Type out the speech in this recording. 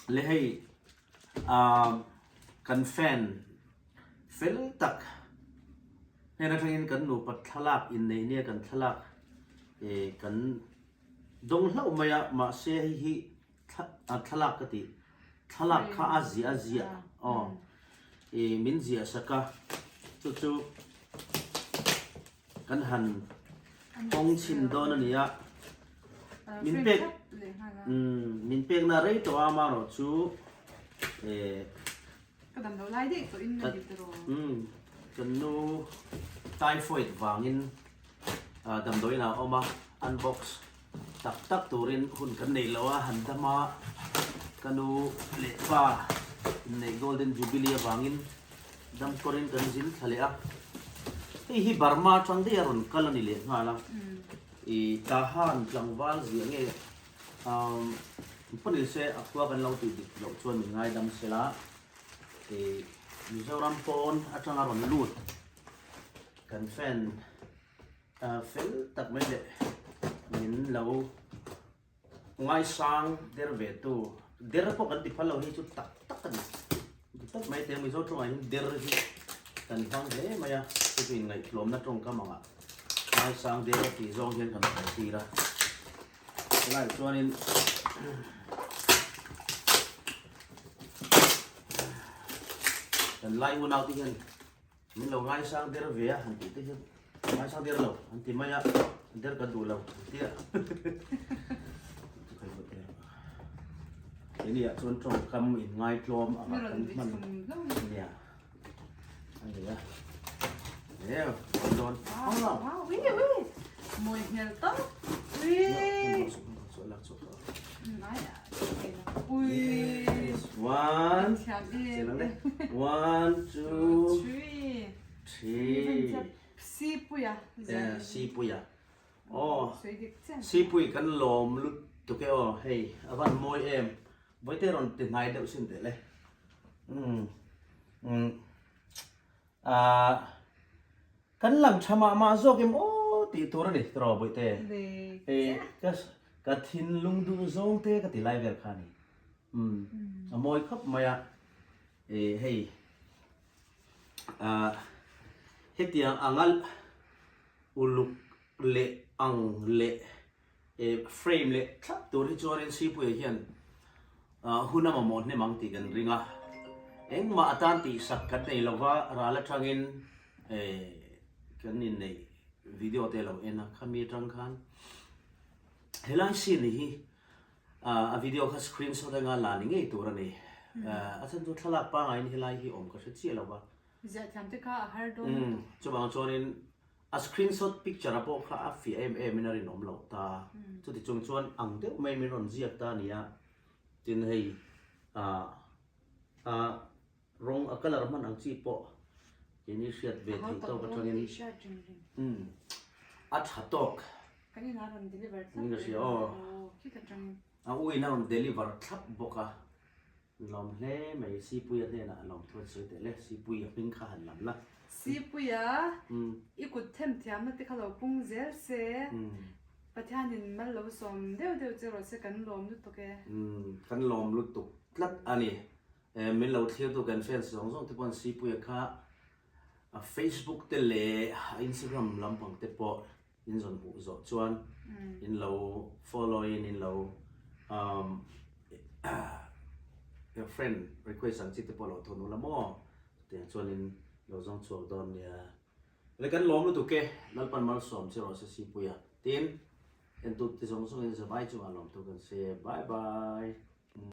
Le hei kan fan fel tak hnen atangin kan nupa thlalak inneih nia kan thlalak kan dawng hlauh mai a mahse hei hi thlalak ka tih thlalak kha a ziah a ziah aw min ziah sak a chu chu Kan han kawng chhin dawn a ni a, min pek min pekna rei tawh a amaherawh chu eh Ka dam lo lai daih tawh in a ni tiraw? Kan nu typhoid vangin damdawiin ah a awm a, unbox tak tak turin hun kan nei lo a, han dam a ka nu leh pa inneih golden jubilee avangin Damkawrin kan zin thla leh a, hei hi Burma atang daih a rawn kal a ni leh nghal a, i Tahan tlangval ziah nge umm pawn se a khua kan lo tih dik loh chuan min ngaidam sela, i Mizoram pawn atanga rawn lut kan fan fel tak mai leh min lo Ngaisang der ve tu, der pawh kan ti phal lo hi chu tak tak a ni. Ti tak mai te Mizo tawngah hian der hi kan hmang hle mai a, chu chu inngaihtlawmna tawngkam angah ngaisang der a tih zawng hian kan hmu tir a. Helaiah chuanin kan lai unaute hian Min lo ngaisang der ve a han tih te hian ngaisang der lo an ti mai a, der kan duh lo an ti a. Keini ah chuan tawngkam in ngaitlawm anga kan hman nia a ni a. Eo, an dawn. Wow, ui ui. Mawi hmel tawp. Ui. Ui. One. One, two, three. Sipuia. Sipuia. Oh. Sipui kan lawm lutuk e aw hei a van mawi em. Vaite rawn ti hnai deuh sin teh le. Um. Um. Ah. Kan lang tha mah mah zawk em aw tih tur a ni tiraw Bawihte? Hei ka ka thinlung duh zawng te ka ti lai vel kha a ni. Umm a mawi khawp mai a, eh hei ah hetiang anga uluk leh ang leh eh frame leh thlap tur hi chuanin Sipuia hian ah hun a mamawh hnem ang tih kan ring a, engmah atan tihsak kan nei lova ral atangin eh kan inneih video te lo en a, khami atang khan helai scene hi ah a video kha screenshot anga la ni ngei tur a ni, a chhan chu thlalak pangaiin helai hi awm ka hre chiah lova. Ziah thiam te kha a har dawn lutuk. Chuvang chuanin A screenshot picture a pawh kha a fiah em em in a rinawm loh ta. Chuti chung chuan ang deuh mai min rawn ziak ta a ni a. Tin hei ah ah rawng a colour hman ang chi pawh keini hriat ve thei tawk atangin umm a tha tawk. Kan in a rawn deliver thlap. Min ka hria aw. A u in a rawn deliver thlap bawk a. Lawm hle mai, Sipuia hnenah a lawm thu an sawi teh le, Sipuia hming kha han lam la. Sipuia, i kut them thiamna te kha lo pung zel se, Pathianin mal lo sawm deuh deuh che rawh se, kan lawm lutuk e. Kan lawm lutuk tlat a ni. Min lo thlirtu kan fans zawng zawng te pawhin Sipuia kha a Facebook te leh a Instagram lampang te pawh in zawn hmuh zawh chuan in lo follow in in lo um friend request ang chi te pawh lo thawn ula maw chutiang chuan in lo zawng chhuak dawn nia le kan lawm lutuk e Lalpan malsawm che rawh se Sipuia tin entute zawng zawng in zavai chungah lawmthu kan se bye bye.